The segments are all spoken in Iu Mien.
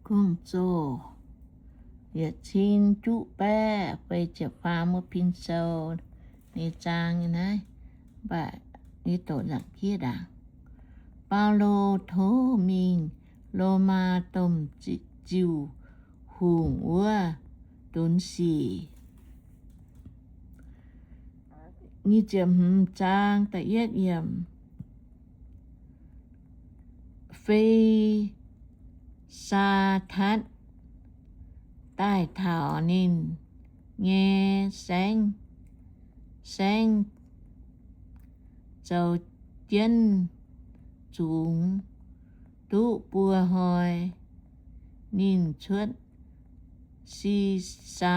Gong-Zoh yietc cin juqv baeqv feix ziepc faam wuov pin sou nyei zaang nyei naaiv, mv baac yie doqc nzaangc jieqv ndaangc. Baulo tov mingh Lomaa domh ziuh hungh wuov dunx sic. Nyic ziepc hmz zaang da'yietv yiemc. Fe^saa^tatv daaih taux ninh nyei saengv, saengv zoux jienv zungx duqv buo hnoi, ninh cuotv Si^saa^li^yaa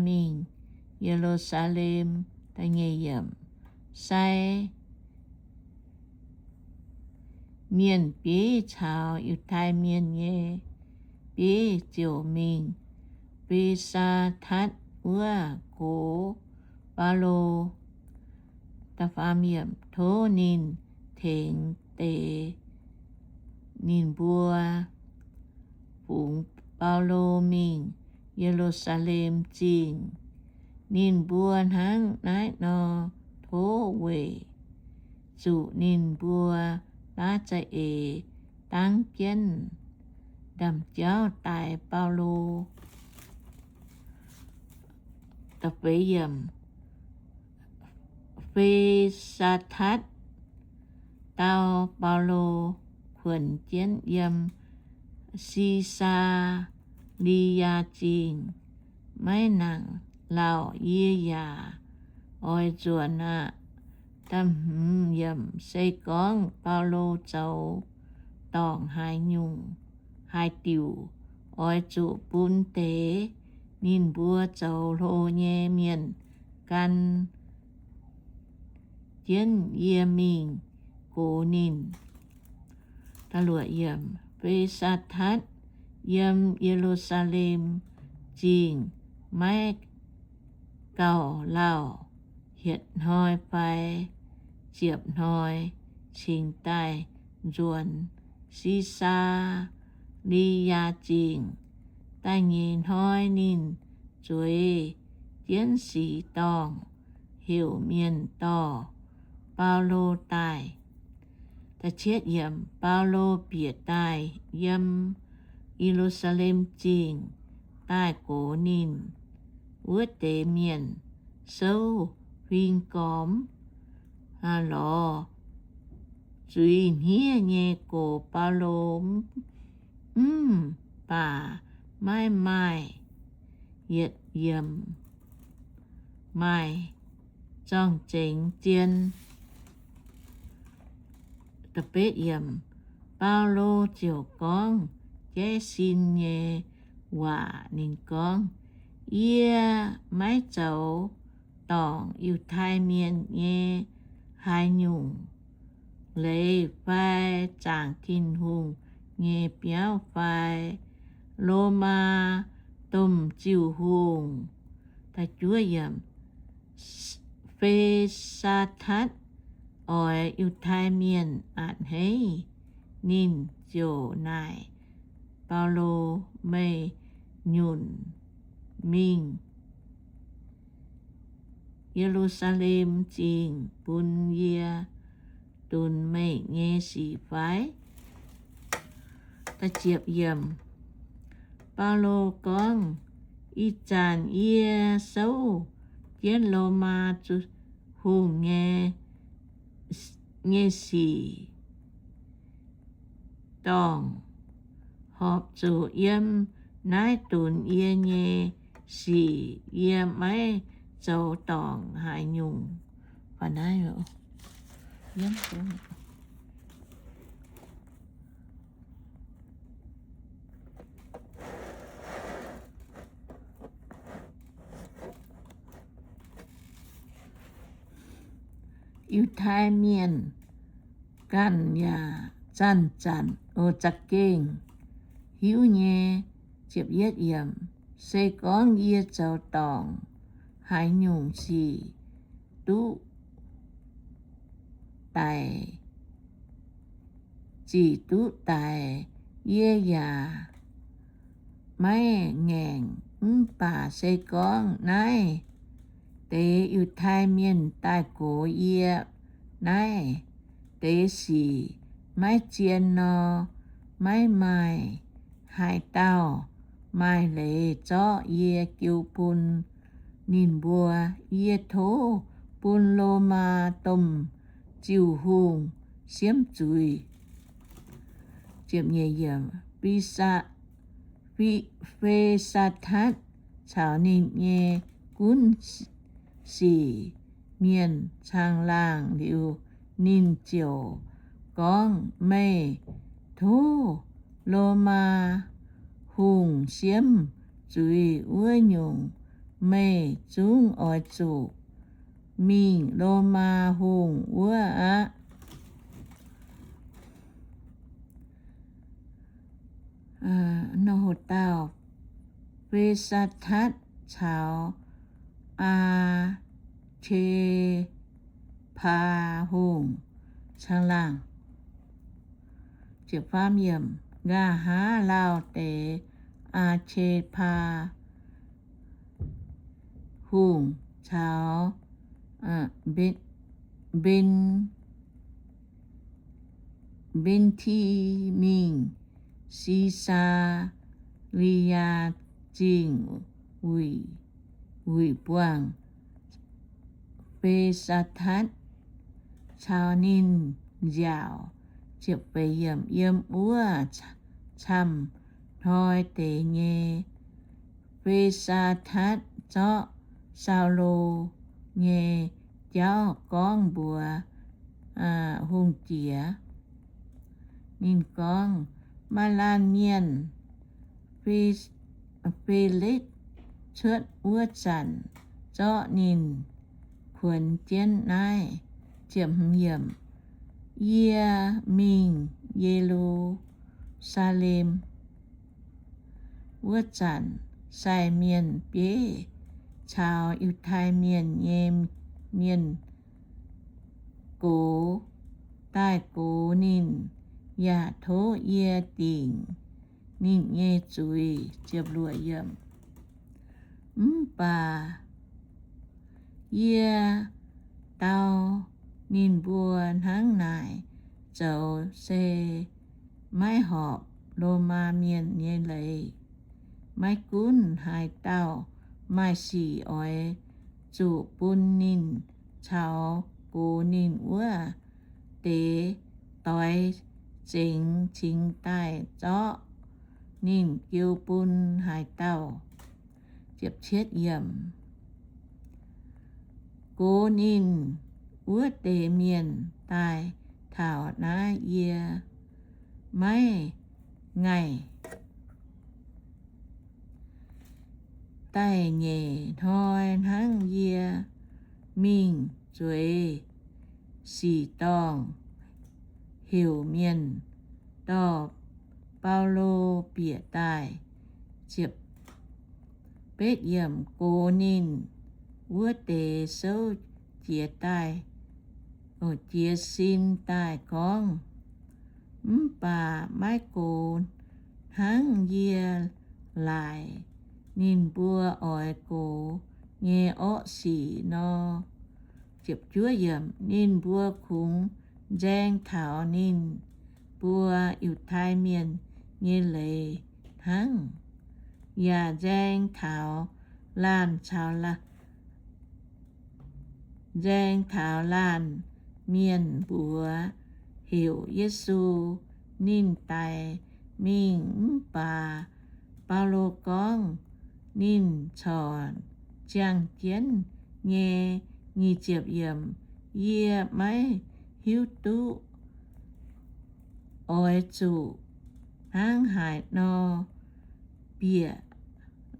mingh Ye^lu^saa^lem. Sai mienh bieiv caux Yiutai Mienh nyei bieiv ziouc mingh Fe^saa^tatv wuov gox Baulo. Tov ninh tengx deix ninh mbuo fungx Baulo mingh Ye^lu^saa^lem Zingh. Ninh mbuo hnangv naaiv nor tov weic zuqc ninh mbuo baav za'eix dangv jienv ndaamv-jauv daix Baulo. Fe^saa^tatv dau Baulo, Kuonx jienv yiem Si^saa^li^yaa Zingh, maiv nangc lauh yie yaac oix nzuonx aqv. Se gorngv Baulo zoux dorngc haaix nyungc, haaix diuc oix zuqc bun deix ninh mbuo zoux hlo nyei mienh gan jienv yie mingh gox ninh. Fe^saa^tatv yiem Ye^lu^saa^lem Zingh maiv gauh lauh hietc hnoi fai ziepc hnoi cingx daaih nzuonx Si^saa^li^yaa Zingh. Da'nyeic hnoi ninh zueiz jienv sic dorngh heuc mienh dorh Baulo daaih. Baulo bieqc daaih yiem Ye^lu^saa^lem Zingh daaih gox ninh. Wuov deix mienh souv huing gormx lorz zuiz hniev nyei gox Baulo, mv baac maiv maaih yietc yiemc maaih zorng-zengx zien. Baulo ziouc gorngv jaiv sin nyei waac. Ninh gorngv, Yie maiv zoux dorngc Yiutai Mienh nyei haaix nyungc leiz fai zaangc Tin-Hungh nyei biauv fai Lomaa domh ziuh hungh. Fe^saa^tatv oix Yiutai Mienh a'hneiv. Ninh ziouc naaic Baulo, Meih nyunc mingh Ye^lu^saa^lem Zingh bun yie dunx meih nyei sic fai? Baulo gorngv, Ih zanc yie souv jienv Lomaa hungh nyei, nyei sic dorngh, horpc zuqc yiem naaiv dunx yie nyei sic. Yie maiv zoux dorngc haaix nyungc. Yiutai Mienh ganh yaac zanc-zanc, o, za'gengh hiuv nyei. Se gorngv yie zoux dorngc haaix nyungc sic duqv daic, zic duqv daic yie yaac maiv ngaengc. Mv baac se gorngv naaiv deix Yiutai Mienh daaih gox yie naaiv deix sic maiv zien nor, maiv maaih haaix dauh maaih leiz zorqv yie jiu bun ninh mbuo. Yie tov bun Lomaa domh ziuh hungh siemv zuiz. Fe^saa^tatv caux ninh nyei gunv sic mienh caangh laangh liuz, ninh ziouc gorngv, Meih tov Lomaa hungh siemv zuiz wuov nyungc, meih zungv oix zuqc mingh Lomaa hungh wuov aqv. Dauh Fe^saa^tatv caux Aa^te^paa Hungh caangh laangh. Nqa'haav lauh deix Aa^te^paa Hungh caux Mben, Mben^ti Mingh, Si^saa^li^yaa Zingh wuic buangh Fe^saa^tatv caux ninh nziaauc. Yiem wuov camv-hnoi deix nyei Fe^saa^tatv zorqv Saulo nyei jauv gorngv mbuox hungh diex. Ninh gorngv, Maaih laanh mienh Fe^likv cuotv wuov zanc zorqv ninh kuonx jienv naaiv. Yie mingh Ye^lu^saa^lem wuov zanc, sai mienh bieiv caux Yiutai Mienh nyei mienh gox daaih gox ninh, yaac tov yie dingc ninh nyei zuiz. Mv baac yie dau ninh mbuo hnangv naaic zoux se maiv horpc Lomaa Mienh nyei leiz. Maiv gunv haaix dauh maaih sic oix zuqc bun ninh caux gox ninh wuov deix doix zengx cingx daaih zorqv ninh jiu bun haaix dauh. Gox ninh wuov deix mienh daaih taux naaiv yie maiv ngaih. Da'nyeic hnoi hnangv, yie mingh zueiz sic dorngh heuc mienh dorh Baulo bieqc daaih. Gox ninh wuov deix souv jiez daaih, jiez sin daaih gorngv, Mv baac maiv gox hnangv yie laaic ninh mbuo oix gox nyei orqv sic nor. Ninh mbuo kungx nzaeng taux ninh mbuo Yiutai Mienh nyei leiz hnangv, yaac nzaeng taux laanh caux nzaeng taux laanh mienh mbuox heuc Yesu. Ninh daic mingh. Mv baac Baulo gorngv ninh corc ziangh jienv nyei. Yie maiv hiuv duqv oix zuqc hnangv haaix nor bieqc,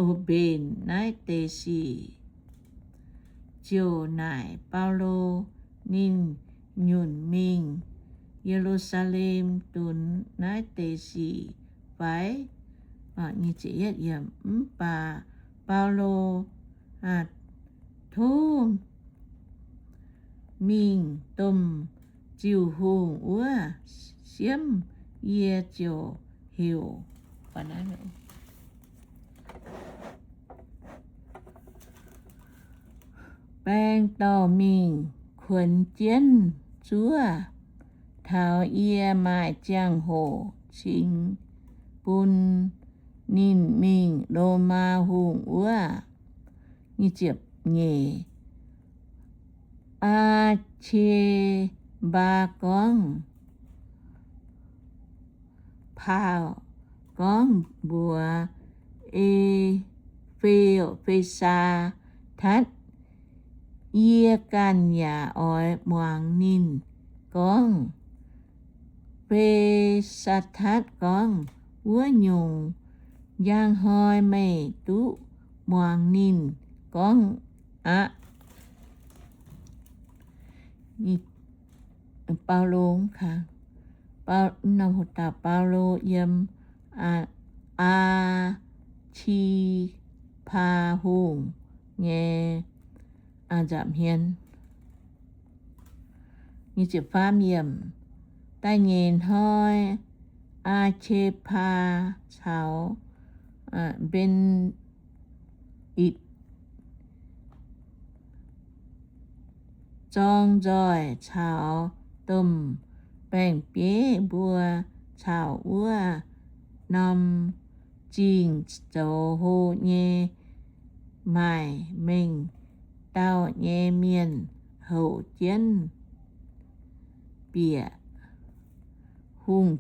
o, mbenc naaiv deix sic. Ziouc naaic Baulo, Ninh nyunc mingh Ye^lu^saa^lem dunx naaiv deix sic fai? Mv baac Baulo tov mingh domh ziuh hungh wuov siemv, yie ziouc heuc baeng dorh mingh kuonx jienv zuov, taux yie maaih ziangh hoc cingx bun ninh mingh Lomaa hungh wuov. Nyeic, Aa^te^mbaa gorngv, Paau gorngv mbuox E^fe, Fe^saa^tatv, Yie ganh yaac oix muangx ninh gorngv. Fe^saa^tatv gorngv, Wuov nyungc, njang hnoi meih duqv muangx ninh gorngv aqv. Baulo, Baulo yiem Aa^te^paa Hungh nyei nza'hmien. Da'nyeic hnoi, Aa^te^paa caux Mbe^itc zorng nzoih caux domh baeng-bieiv mbuo caux wuov norm zingh zoux hlo nyei maaic mengh dauh nyei mienh houc jienv bieqc hungh,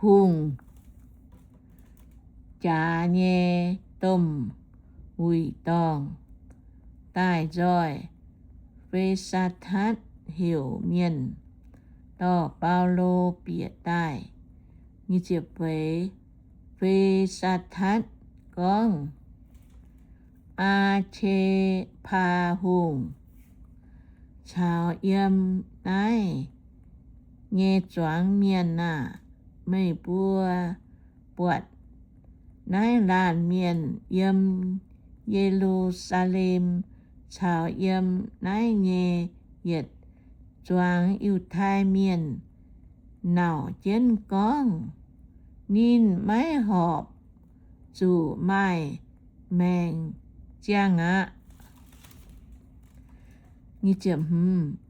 hungh jaax nyei domh wuic dorngh daaih nzoih. Fe^saa^tatv heuc mienh dorh Baulo bieqc daaih. Fe^saa^tatv gorngv, Aa^te^paa Hungh caux yiem naaiv nyei zuangx mienh aah! Meih mbuo buatc naaiv laanh mienh yiem Ye^lu^saa^lem caux yiem naaiv nyei yietc zuangx Yiutai Mienh nauc jienv gorngv, Ninh maiv horpc zuqc maaih maengc ziangh aqv.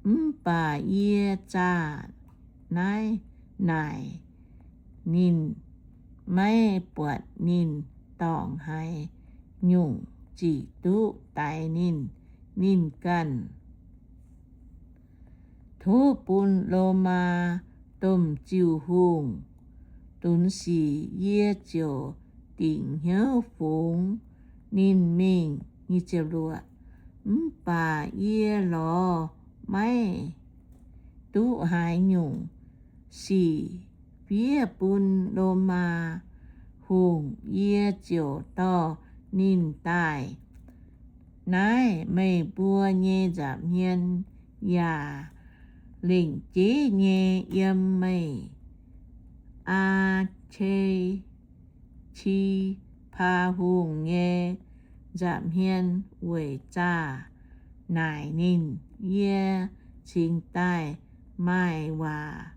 Mv baac yie zaah naaiv naaic ninh, maiv buatc ninh dorngc haaix nyungc zic duqv daix ninh. Ninh ganh tov bun Lomaa domh ziuh hungh dunx sic, yie ziouc dingc hnyouv fungx ninh mingh. Mv baac yie lorz maiv duqv haaix nyungc sic fiev bun Lomaa Hungh, yie ziouc dorh ninh daaih naaiv meih mbuo nyei nza'hmien, yaac lengc jeiv nyei yiem meih, Aa^te^ti^paa Hungh nyei nza'hmien weic zaah naaic ninh. Yie cingx daaih maaih waac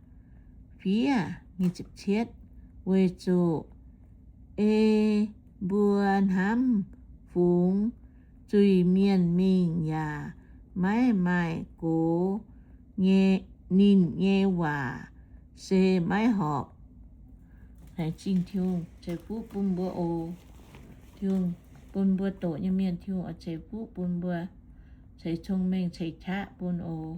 fiev, weic zuqc ei mbuo hnamv fungx zuiz-mienh mingh yaac maiv maaih gox ninh nyei waac se maiv horpc. Laengz zingh Tin-Hungh ceix fuqv bun mbuo oc. Tin-Hungh bun mbuo doqc nyei mienh, Tin-Hungh oix ceix fuqv bun mbuo, ceix cong-mengh, ceix qaqv bun oc.